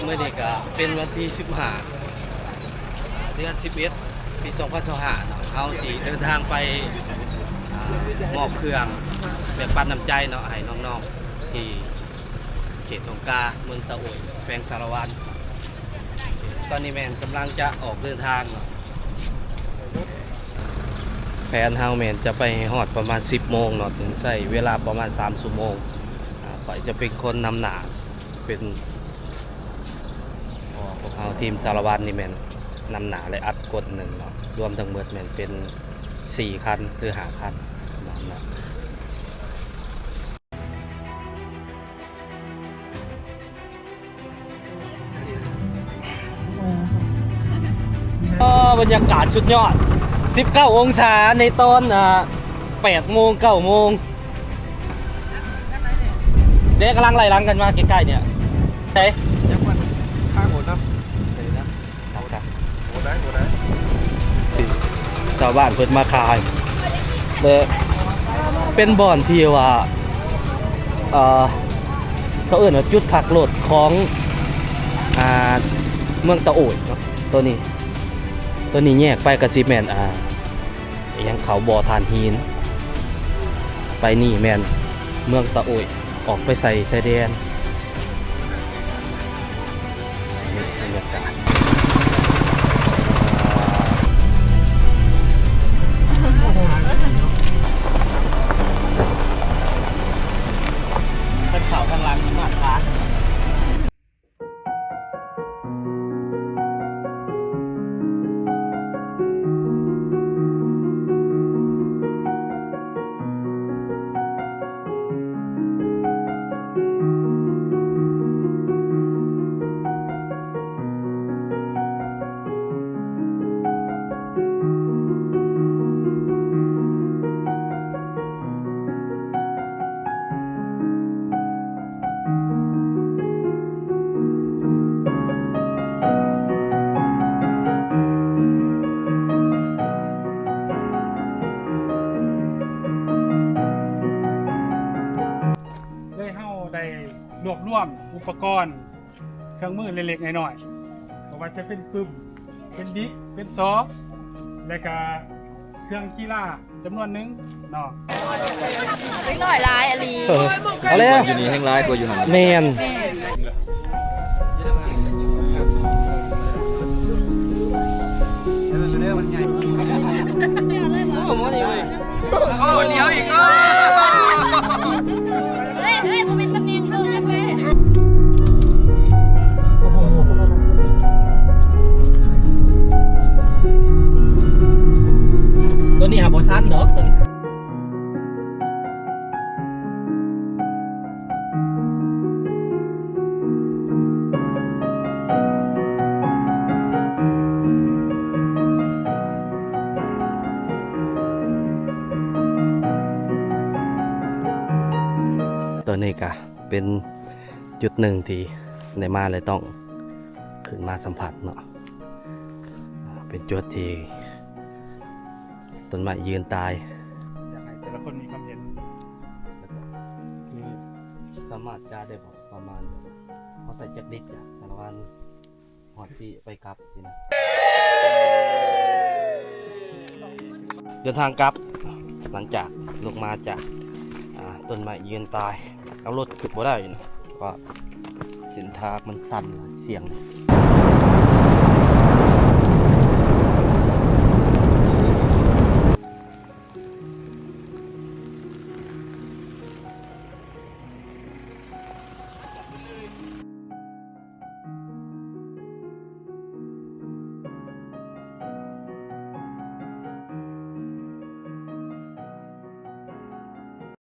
ມື້ນີ້ກໍເປັນວັນທີສິບຫ້າ ເດືອນສິບເອັດ ປີສອງພັນຊາວຫ້າເນາະ ເຮົາຊິເດີນທາງໄປ ອ່າ ມອບເຄື່ອງແບບປັນນ້ຳໃຈເນາະ ໃຫ້ນ້ອງໆທີ່ເຂດທົ່ງກາ ເມືອງຕາໂອ້ຍ ແຂວງສາລະວັນ. ຕອນນີ້ແມ່ນກຳລັງຈະອອກເດີນທາງເນາະ. ແຜນເຮົາແມ່ນຈະໄປຮອດປະມານສິບໂມງເນາະ ເຊິ່ງໃຊ້ເວລາປະມານສາມຊົ່ວໂມງ. ອາ ຂ້ອຍຈະເປັນຄົນນຳໜ້າ ເປັນ ພວກເຮົາທີມສາລະວັນນີ້ແມ່ນນຳໜ້າ ແລະ ອັດກົດໜຶ່ງເນາະ ລວມທັງໝົດແມ່ນເປັນສີ່ຄັນ ຫຼື ຫ້າຄັນເນາະ. ອໍ ບັນຍາກາດສຸດຍອດ ສິບເກົ້າອົງສາໃນຕອນ ອ່າ ແປດໂມງ ເກົ້າໂມງ ເດ້ ກຳລັງໄລ່ຫຼັງກັນມາໃກ້ໆ ນີ້. ໃສ? ຍັງບໍ່ ທາງໂຫດນຳ ໄປນະ ໂຫດໄດ້ ໂຫດໄດ້. ຊາວບ້ານເພິ່ນມາຂາຍ ແລະ ເປັນບ່ອນທີ່ວ່າ ເອີ ເຂົາເອີ້ນວ່າຈຸດພັກລົດຂອງ ອ່າ ເມືອງຕາໂອ້ຍເນາະ. ໂຕນີ້ ໂຕນີ້ແຍກໄປກໍຊິແມ່ນ ອ່າ ອີຫຍັງ ເຂົາບໍ່ຖ່ານຫີນ ໄປນີ້ແມ່ນເມືອງຕາໂອ້ຍ ອອກໄປໃສ່ຊາຍແດນ. ນີ້ບັນຍາກາດ ເປັນເຂົາທາງຫຼັງມາດຕາ. ເລີຍເຮົາໄດ້ລວບລວມອຸປະກອນ ເຄື່ອງມືເລັກໆນ້ອຍໆ ບໍ່ວ່າຈະເປັນປຶ້ມ ເປັນບິກ ເປັນຊໍ ແລະກະເຄື່ອງກິລາຈຳນວນໜຶ່ງເນາະ. ເດັກນ້ອຍຫຼາຍອີ່ຫຼີ. ເອີ ເອົາແລ້ວ ຢູ່ນີ້ແຮງຫຼາຍກວ່າຢູ່ຫັ້ນ. ແມ່ນ. ໂອ້ ໝໍນີ້ເວີຍ. ໂອ້ ຫຼຽວອີກ. ໂອ້ ເຮີ້ຍ ເຮີ້ຍ ບໍ່ແມ່ນຕຳແໜ່ງເຂົາເລີຍເວີຍ. ໂອ້ໂຫ ໂຕນີ້ຫາບໍ່ຊັນດອກ ໂຕນີ້. ໂຕນີ້ກະເປັນຈຸດໜຶ່ງທີ່ໄດ້ມາແລ້ວຕ້ອງຂຶ້ນມາສຳຜັດເນາະ. ເປັນຈຸດທີ່ ຕົ້ນໄມ້ຢືນຕາຍ. ຢາກໃຫ້ແຕ່ລະຄົນມີຄວາມເຫັນ ແລ້ວກໍຄືສາມາດຈະໄດ້ບອກປະມານ ເຮົາໃຊ້ຈັກລິດຈາກສາລະວັນຮອດພີ້ໄປກັບຊີ້ນະ. ເດີນທາງກັບ ຫຼັງຈາກລົງມາຈາກ ອ່າ ຕົ້ນໄມ້ຢືນຕາຍ. ເອົາລົດຂຶ້ນບໍ່ໄດ້ນະ ເພາະວ່າເສັ້ນທາງມັນຊັນຫຼາຍ ສ່ຽງ.